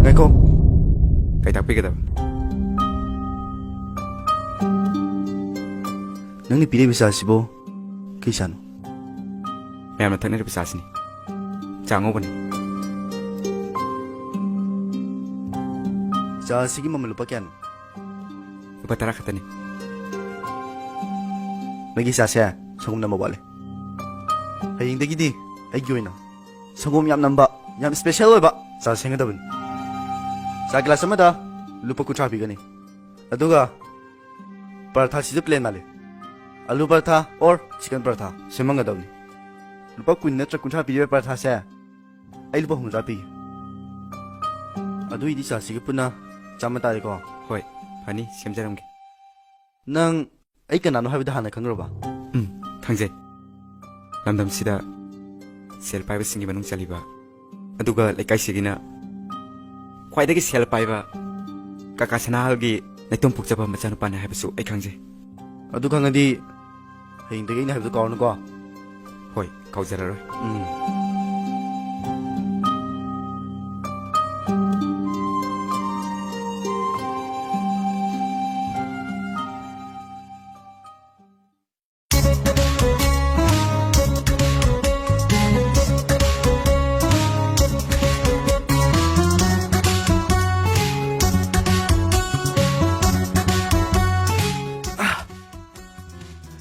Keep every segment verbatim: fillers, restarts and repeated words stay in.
ꯉꯥꯏꯈꯣ꯫ ꯀꯩ ꯇꯥꯛꯄꯤꯒꯗꯕ? ꯅꯪꯅ ꯄꯤꯔꯛꯏꯕ ꯆꯥꯁꯤꯕꯨ ꯀꯩ ꯆꯥꯅꯣ? ꯃꯌꯥꯝꯅ ꯊꯛꯅꯔꯤꯕ ꯆꯥꯁꯤꯅꯤ꯫ ꯆꯥ ꯑꯉꯧꯕꯅꯤ꯫ ꯆꯥ ꯑꯁꯤꯒꯤ ꯃꯃꯜ ꯂꯨꯄꯥ ꯀꯌꯥꯅꯣ? ꯂꯨꯄꯥ ꯇꯔꯥ ꯈꯛꯇꯅꯤ꯫ ꯅꯪꯒꯤ ꯆꯥꯁꯦ ꯁꯪꯒꯣꯝ ꯅꯝꯕ ꯋꯥꯠꯂꯦ꯫ ꯍꯌꯦꯡꯗꯒꯤꯗꯤ ꯑꯩꯒꯤ ꯑꯣꯏꯅ ꯁꯪꯒꯣꯝ ꯌꯥꯝ ꯅꯝꯕ, ꯌꯥꯝ special ꯑꯣꯏꯕ ꯆꯥ ꯁꯦꯝꯒꯗꯕꯅꯤ꯫ ꯆꯥ glass ꯑꯃꯗ ꯂꯨꯄꯥ ꯀꯨꯟꯊ꯭ꯔꯥ ꯄꯤꯒꯅꯤ꯫ ꯑꯗꯨꯒ ꯄꯔꯊꯥꯁꯤꯁꯨ plain ꯃꯥꯜꯂꯤ꯫ ꯑꯂꯨ ꯄꯔꯊꯥ or chicken ꯄꯔꯊꯥ ꯁꯦꯝꯃꯝꯒꯗꯕꯅꯤ꯫ ꯂꯨꯄꯥ ꯀꯨꯟ ꯅꯠꯇ꯭ꯔ ꯀꯨꯟꯊ꯭ꯔꯥ ꯄꯤꯔꯤꯕ ꯄꯔꯊꯥꯁꯦ ꯑꯩ ꯂꯨꯄꯥ ꯍꯨꯝꯐꯨꯇꯔꯥ ꯄꯤꯒꯦ꯫ ꯑꯗꯨꯏꯗꯤ ꯆꯥꯁꯤꯒꯤ ꯄꯨꯟꯅ ꯆꯥꯝꯃ ꯇꯥꯔꯦꯀꯣ꯫ ꯍꯣꯏ, ꯐꯅꯤ, ꯁꯦꯝꯖꯔꯝꯒꯦ꯫ ꯅꯪ ꯑꯩ ꯀꯅꯥꯅꯣ ꯍꯥꯏꯕꯗꯨ ꯍꯥꯟꯅ ꯈꯪꯈ꯭ꯔꯕ? ꯎꯝ, ꯈꯪꯖꯩ꯫ ꯂꯝꯗꯝꯁꯤꯗ ꯁꯦꯜ ꯄꯥꯏꯕꯁꯤꯡꯒꯤ ꯃꯅꯨꯡ ꯆꯜꯂꯤꯕ, ꯑꯗꯨꯒ ꯂꯩꯀꯥꯏꯁꯤꯒꯤꯅ ꯈ꯭ꯋꯥꯏꯗꯒꯤ ꯁꯦꯜ ꯄꯥꯏꯕ ꯀꯀꯥ ꯁꯅꯥꯍꯜꯒꯤ ꯅꯥꯏꯇꯣꯝ ꯄꯣꯛꯆꯕ ꯃꯆꯥꯅꯨꯄꯥꯅꯤ ꯍꯥꯏꯕꯁꯨ ꯑꯩ ꯈꯪꯖꯩ꯫ ꯑꯗꯨ ꯈꯪꯉꯗꯤ ꯍꯌꯦꯡꯗꯒꯤ ꯑꯩꯅ ꯍꯥꯏꯕꯗꯨ ꯀꯥꯎꯔꯅꯨꯀꯣ꯫ ꯍꯣꯏ, ꯀꯥꯎꯖꯔꯔꯣꯏ꯫ ꯎꯝ꯫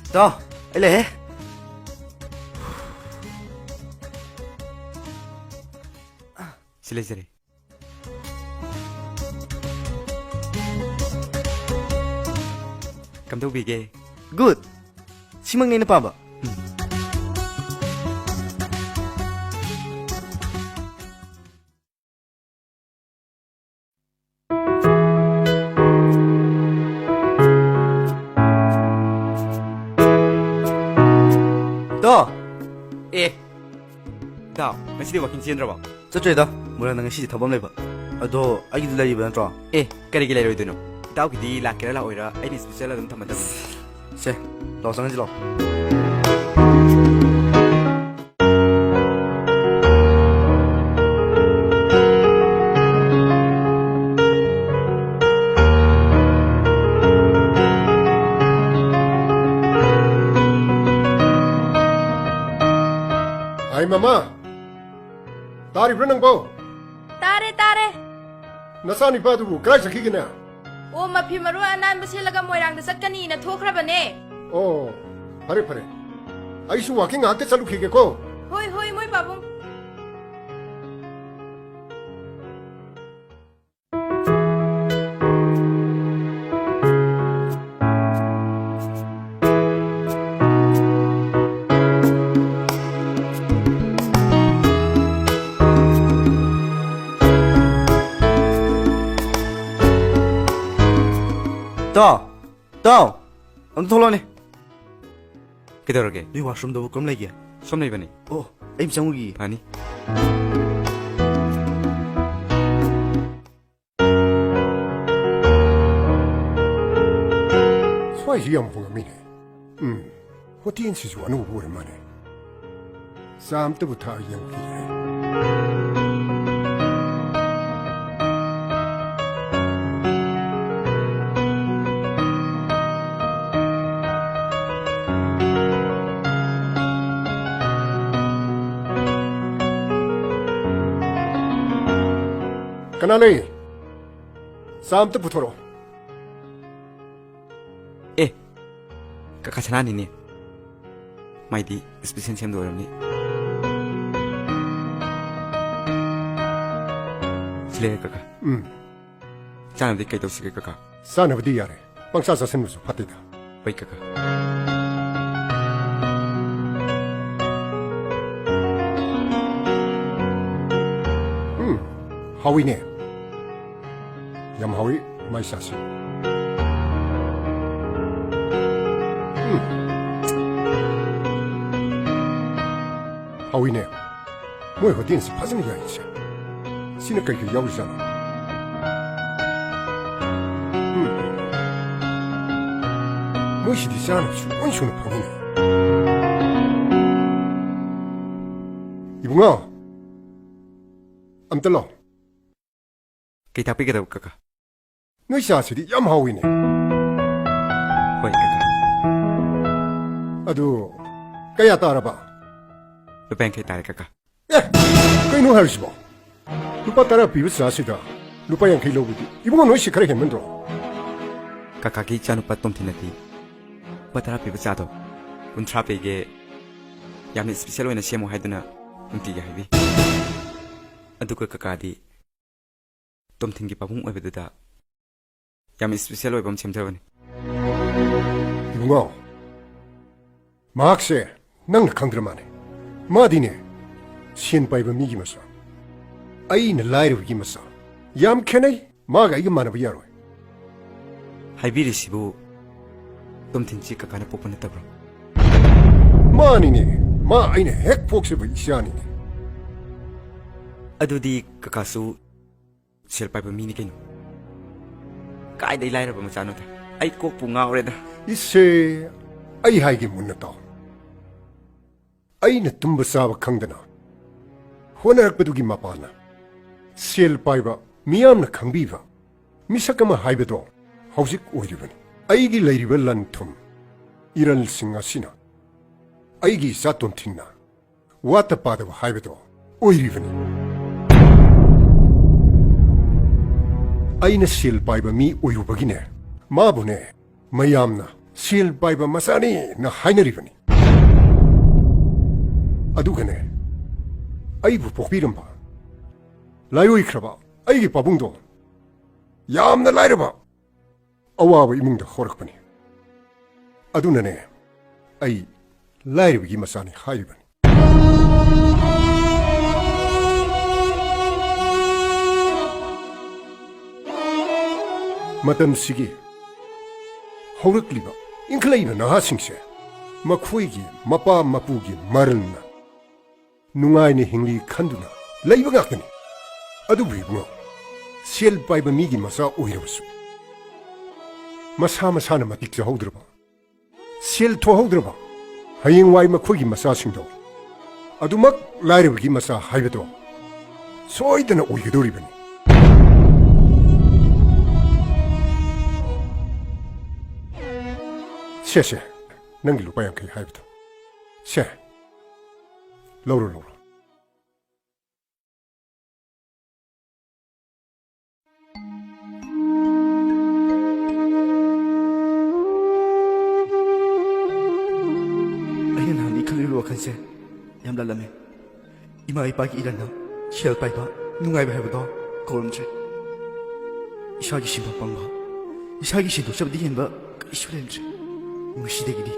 ꯏꯇꯥꯎ, ꯑꯩ ꯂꯩꯍꯦ꯫ ꯁꯤ ꯂꯩꯖꯔꯦ꯫ ꯀꯝꯗꯧꯕꯤꯒꯦ? Good꯫ ꯁꯤꯃꯛꯅꯤ ꯑꯩꯅ ꯄꯥꯝꯕ꯫ ꯎꯝ꯫ ꯇꯣ꯫ ꯑꯦ, ꯏꯇꯥꯎ, ꯉꯁꯤꯗꯤ walking ꯆꯦꯟꯗ꯭ꯔꯕꯣ? ꯆꯠꯇ꯭ꯔꯦꯗ, ꯃꯨꯔꯟꯗ ꯉꯁꯤꯗꯤ ꯊꯕꯛ ꯑꯃ ꯂꯩꯕ꯫ ꯑꯗꯣ ꯑꯩꯒꯤꯗꯤ ꯂꯩꯔꯤꯕ ꯅꯠꯇ꯭ꯔꯣ? ꯑꯦ, ꯀꯔꯤꯒꯤ ꯂꯩꯔꯣꯏꯗꯣꯏꯅꯣ? ꯏꯇꯥꯎꯒꯤꯗꯤ ꯂꯥꯛꯀꯦꯔꯥ ꯂꯥꯛꯑꯣꯏꯔꯥ ꯑꯩꯅ special ꯑꯗꯨꯝ ꯊꯝꯃꯗꯕꯅꯤ꯫ ꯁꯦ, ꯂꯥꯛꯑꯣ, ꯆꯪꯍꯟꯁꯤ ꯂꯥꯛꯑꯣ꯫ ꯇꯥꯔꯤꯕ꯭ꯔꯥ ꯅꯪꯕꯣ? ꯇꯥꯔꯦ, ꯇꯥꯔꯦ꯫ ꯅꯆꯥꯅꯤꯄꯥꯗꯨꯕꯨ ꯀꯗꯥꯏ ꯆꯠꯈꯤꯒꯦꯅꯦ? ꯑꯣ, ꯃꯐꯤ ꯃꯔꯣꯟ ꯑꯅꯥꯟꯕ ꯁꯦꯠꯂꯒ ꯃꯣꯏꯔꯥꯡꯗ ꯆꯠꯀꯅꯤꯅ ꯊꯣꯛꯈ꯭ꯔꯕꯅꯦ꯫ ꯑꯣ, ꯐꯔꯦ, ꯐꯔꯦ꯫ ꯑꯩꯁꯨ ꯋꯥꯀꯤꯡ ꯉꯥꯏꯍꯥꯛꯇ ꯆꯠꯂꯨꯈꯤꯒꯦꯀꯣ꯫ ꯍꯣꯏ, ꯍꯣꯏ, ꯃꯣꯏ ꯄꯥꯕꯨꯡ꯫ ꯇꯥꯎ! ꯇꯥꯎ! ꯑꯝꯇ ꯊꯣꯛꯂꯛꯑꯣꯅꯦ꯫ ꯀꯩꯗꯧꯔꯒꯦ? ꯅꯣꯏ washroomꯗꯕꯨ ꯀꯔꯝ ꯂꯩꯒꯦ? ꯁꯣꯝ ꯂꯩꯕꯅꯤ꯫ ꯑꯣ, ꯑꯩ ꯑꯃ ꯆꯪꯉꯨꯈꯤꯒꯦ꯫ ꯐꯅꯤ꯫ ꯁ꯭ꯋꯥꯏꯁꯤ ꯌꯥꯝ ꯍꯣꯡꯉꯝꯃꯤꯅꯦ꯫ ꯎꯝ, ꯍꯣꯇꯦꯜꯁꯤꯁꯨ ꯑꯅꯧꯕ ꯑꯣꯏꯔ ꯃꯥꯜꯂꯦ꯫ ꯆꯥ ꯑꯝꯇꯕꯨ ꯊꯛꯑ ꯌꯦꯡꯈꯤꯒꯦ꯫ ꯀꯅꯥ ꯂꯩ? ꯆꯥ ꯑꯝꯇ ꯄꯨꯊꯣꯔꯛꯑꯣ꯫ ꯑꯦ, ꯀꯀꯥ ꯁꯅꯥꯅꯤꯅꯦ꯫ ꯃꯥꯏꯗꯤ special ꯁꯦꯝꯗ ꯑꯣꯏꯔꯝꯅꯤ꯫ ꯁꯤ ꯂꯩꯔꯦ, ꯀꯀꯥ꯫ ꯎꯝ꯫ ꯆꯥꯅꯕꯗꯤ ꯀꯩ ꯇꯧꯁꯤꯒꯦ, ꯀꯀꯥ? ꯆꯥꯅꯕꯗꯤ ꯌꯥꯔꯦ꯫ ꯄꯪꯆꯥ ꯆꯥꯁꯤꯟꯕꯁꯨ ꯐꯠꯇꯦꯗ꯫ ꯍꯣꯏ, ꯀꯀꯥ꯫ ꯎꯝ, ꯍꯥꯎꯏꯅꯦ꯫ ꯌꯥꯝ ꯍꯥꯎꯏ, ꯃꯥꯏ ꯆꯥꯁꯤ꯫ ꯎꯝ꯫ ꯍꯥꯎꯏꯅꯦ꯫ ꯃꯣꯏ ꯍꯣꯇꯦꯜꯁꯤ ꯐꯖꯅ ꯌꯥꯏꯁꯦ꯫ ꯁꯤꯅ ꯀꯩ ꯀꯩ ꯌꯥꯎꯔꯤꯖꯥꯠꯅꯣ? ꯎꯝ꯫ ꯃꯣꯏꯁꯤꯗꯤ ꯆꯥꯅꯕꯁꯨ ꯂꯣꯏ ꯁꯨꯅ ꯐꯪꯉꯤꯅꯦ꯫ ꯏꯕꯨꯡꯉꯣ, ꯑꯝꯇ ꯂꯥꯎ꯫ ꯀꯩ ꯇꯥꯛꯄꯤꯒꯗꯕ, ꯀꯀꯥ? ꯅꯣꯏ ꯆꯥꯁꯤꯗꯤ ꯌꯥꯝ ꯍꯥꯎꯋꯤꯅꯦ꯫ ꯍꯣꯏ, ꯀꯀꯥ꯫ ꯑꯗꯨ ꯀꯌꯥ ꯇꯥꯔꯕ? ꯂꯨꯄꯥ ꯌꯥꯡꯈꯩ ꯇꯥꯔꯦ, ꯀꯀꯥ꯫ ꯑꯦ, ꯀꯩꯅꯣ ꯍꯥꯏꯔꯤꯁꯤꯕꯣ? ꯂꯨꯄꯥ ꯇꯔꯥ ꯄꯤꯕ ꯆꯥꯁꯤꯗ ꯂꯨꯄꯥ ꯌꯥꯡꯈꯩ ꯂꯧꯕꯗꯤ, ꯏꯕꯨꯡꯉꯣ, ꯅꯣꯏꯁꯤ ꯈꯔ ꯍꯦꯟꯃꯟꯗ꯭ꯔꯣ? ꯀꯀꯥꯒꯤ ꯏꯆꯥꯅꯨꯄꯥ ꯇꯣꯝꯊꯤꯟꯅꯗꯤ ꯂꯨꯄꯥ ꯇꯔꯥ ꯄꯤꯕ ꯆꯥꯗꯣ ꯀꯨꯟꯊ꯭ꯔꯥ ꯄꯤꯒꯦ, ꯌꯥꯝꯅ ꯏꯁꯄꯤꯁꯦꯜ ꯑꯣꯏꯅ ꯁꯦꯝꯃꯨ ꯍꯥꯏꯗꯨꯅ ꯅꯨꯡꯇꯤꯒꯤ ꯍꯥꯏꯕꯤ꯫ ꯑꯗꯨꯒ ꯀꯀꯥꯗꯤ ꯇꯣꯝꯊꯤꯟꯒꯤ ꯄꯥꯕꯨꯡ ꯑꯣꯏꯕꯗꯨꯗ ꯌꯥꯝ ꯏꯁꯄꯤꯁꯦꯜ ꯑꯣꯏꯕ ꯑꯃ ꯁꯦꯝꯖꯕꯅꯤ꯫ ꯏꯕꯨꯡꯉꯣ, ꯃꯍꯥꯛꯁꯦ ꯅꯪꯅ ꯈꯪꯗ꯭ꯔ ꯃꯥꯅꯦ꯫ ꯃꯥꯗꯤꯅꯦ, ꯁꯦꯟ ꯄꯥꯏꯕ ꯃꯤꯒꯤ ꯃꯆꯥ, ꯑꯩꯅ ꯂꯥꯏꯔꯕꯒꯤ ꯃꯆꯥ꯫ ꯌꯥꯝ ꯈꯦꯠꯅꯩ꯫ ꯃꯥꯒ ꯑꯩꯒ ꯃꯥꯟꯅꯕ ꯌꯥꯔꯣꯏ꯫ ꯍꯥꯏꯕꯤꯔꯤꯁꯤꯕꯨ ꯇꯣꯝꯊꯤꯟꯁꯤ ꯀꯀꯥꯅ ꯄꯣꯛꯄ ꯅꯠꯇꯕ꯭ꯔꯣ? ꯃꯥꯅꯤꯅꯦ, ꯃꯥ ꯑꯩꯅ ꯍꯦꯛ ꯄꯣꯛꯆꯕ ꯏꯆꯥꯅꯤꯅꯦ꯫ ꯑꯗꯨꯗꯤ ꯀꯀꯥꯁꯨ ꯁꯦꯜ ꯄꯥꯏꯕ ꯃꯤꯅꯤ ꯀꯩꯅꯣ꯫ ꯀꯥꯏꯗꯩ ꯂꯥꯏꯔꯕ ꯃꯆꯥꯅꯣꯗ? ꯑꯩ ꯀꯣꯛꯄꯨ ꯉꯥꯎꯔꯦꯗ꯫ ꯏꯁꯦ, ꯑꯩ ꯍꯥꯏꯒꯦ ꯃꯨꯟꯅ ꯇꯥꯎ꯫ ꯑꯩꯅ ꯇꯨꯝꯕ ꯆꯥꯕ ꯈꯪꯗꯅ ꯍꯣꯠꯅꯔꯛꯄꯗꯨꯒꯤ ꯃꯄꯥꯟꯅ ꯁꯦꯜ ꯄꯥꯏꯕ, ꯃꯤꯌꯥꯝꯅ ꯈꯪꯕꯤꯕ ꯃꯤꯁꯛ ꯑꯃ ꯍꯥꯏꯕꯗꯣ ꯍꯧꯖꯤꯛ ꯑꯣꯏꯔꯤꯕꯅꯤ꯫ ꯑꯩꯒꯤ ꯂꯩꯔꯤꯕ ꯂꯟ ꯊꯨꯝ, ꯏꯔꯜꯁꯤꯡ ꯑꯁꯤꯅ ꯑꯩꯒꯤ ꯏꯆꯥ ꯇꯣꯝꯊꯤꯟꯅ ꯋꯥꯠꯇ ꯄꯥꯗꯕ ꯍꯥꯏꯕꯗꯣ ꯑꯣꯏꯔꯤꯕꯅꯤ꯫ ꯑꯩꯅ ꯁꯦꯜ ꯄꯥꯏꯕ ꯃꯤ ꯑꯣꯏꯔꯨꯕꯒꯤꯅꯦ, ꯃꯥꯕꯨꯅꯦ, ꯃꯌꯥꯝꯅ ꯁꯦꯜ ꯄꯥꯏꯕ ꯃꯆꯥꯅꯤꯅ ꯍꯥꯏꯅꯔꯤꯕꯅꯤ꯫ ꯑꯗꯨꯒꯅꯦ, ꯑꯩꯕꯨ ꯄꯣꯛꯄꯤꯔꯝꯕ, ꯂꯥꯏꯑꯣꯏꯈ꯭ꯔꯕ ꯑꯩꯒꯤ ꯄꯥꯕꯨꯡꯗꯣ ꯌꯥꯝꯅ ꯂꯥꯏꯔꯕ, ꯑꯋꯥꯕ ꯏꯃꯨꯡꯗ ꯍꯧꯔꯛꯄꯅꯤ꯫ ꯑꯗꯨꯅꯅꯦ, ꯑꯩ ꯂꯥꯏꯔꯕꯒꯤ ꯃꯆꯥꯅꯤ ꯍꯥꯏꯔꯤꯕꯅꯤ꯫ ꯃꯇꯝꯁꯤꯒꯤ ꯍꯧꯔꯛꯂꯤꯕ, ꯏꯟꯈꯠꯂꯛꯏꯕ ꯅꯍꯥꯁꯤꯡꯁꯦ ꯃꯈꯣꯏꯒꯤ ꯃꯄꯥ ꯃꯄꯨꯒꯤ ꯃꯔꯜꯅ ꯅꯨꯡꯉꯥꯏꯅ ꯍꯤꯡꯂꯤ ꯈꯟꯗꯨꯅ ꯂꯩꯕ ꯉꯥꯛꯇꯅꯤ꯫ ꯑꯗꯨꯕꯨ ꯏꯕꯨꯡꯉꯣ, ꯁꯦꯜ ꯄꯥꯏꯕ ꯃꯤꯒꯤ ꯃꯆꯥ ꯑꯣꯏꯔꯕꯁꯨ, ꯃꯁꯥ ꯃꯁꯥꯅ ꯃꯇꯤꯛ ꯆꯥꯍꯧꯗ꯭ꯔꯕ, ꯁꯦꯜ ꯊꯣꯛꯍꯧꯗ꯭ꯔꯕ, ꯍꯌꯦꯡꯋꯥꯏ ꯃꯈꯣꯏꯒꯤ ꯃꯆꯥꯁꯤꯡꯗꯣ ꯑꯗꯨꯃꯛ ꯂꯥꯏꯔꯕꯒꯤ ꯃꯆꯥ ꯍꯥꯏꯕꯗꯣ ꯁꯣꯏꯗꯅ ꯑꯣꯏꯒꯗꯧꯔꯤꯕꯅꯤ꯫ ꯁꯦ, ꯁꯦ, ꯅꯪꯒꯤ ꯂꯨꯄꯥ ꯌꯥꯡꯈꯩ ꯍꯥꯏꯕꯗꯣ꯫ ꯁꯦ, ꯂꯧꯔꯣ, ꯂꯧꯔꯣ꯫ ꯂꯥꯜꯂꯝꯃꯦ꯫ ꯏꯃꯥ ꯏꯄꯥꯒꯤ ꯏꯔꯟꯅ ꯁꯦꯜ ꯄꯥꯏꯕ, ꯅꯨꯡꯉꯥꯏꯕ ꯍꯥꯏꯕꯗꯣ ꯀꯧꯔꯝꯗ꯭ꯔꯦ꯫ ꯏꯁꯥꯒꯤ ꯁꯤꯟꯐꯝ ꯄꯥꯡꯕ, ꯏꯁꯥꯒꯤ ꯁꯦꯟꯊꯣꯛꯆꯕꯗꯤ ꯍꯦꯟꯕ ꯀꯔꯤꯁꯨ ꯂꯩꯔꯝꯗ꯭ꯔꯦ꯫ ꯉꯁꯤꯗꯒꯤꯗꯤ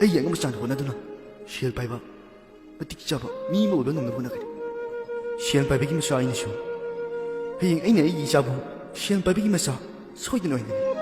ꯑꯩꯒꯤ ꯑꯉꯝꯕ ꯆꯥꯡꯗ ꯍꯣꯠꯅꯗꯨꯅ ꯁꯦꯜ ꯄꯥꯏꯕ, ꯃꯇꯤꯛ ꯆꯥꯕ ꯃꯤ ꯑꯃ ꯑꯣꯏꯕ ꯉꯝꯅꯕ ꯍꯣꯠꯅꯒꯅꯤ꯫ ꯁꯦꯜ ꯄꯥꯏꯕꯒꯤ ꯃꯆꯥ ꯑꯩꯅꯁꯨ ꯍꯌꯦꯡ ꯑꯩꯅ ꯑꯩꯒꯤ ꯏꯆꯥꯕꯨ ꯁꯦꯜ ꯄꯥꯏꯕꯒꯤ ꯃꯆꯥ ꯁꯣꯏꯗꯅ ꯑꯣꯏꯍꯟꯒꯅꯤ꯫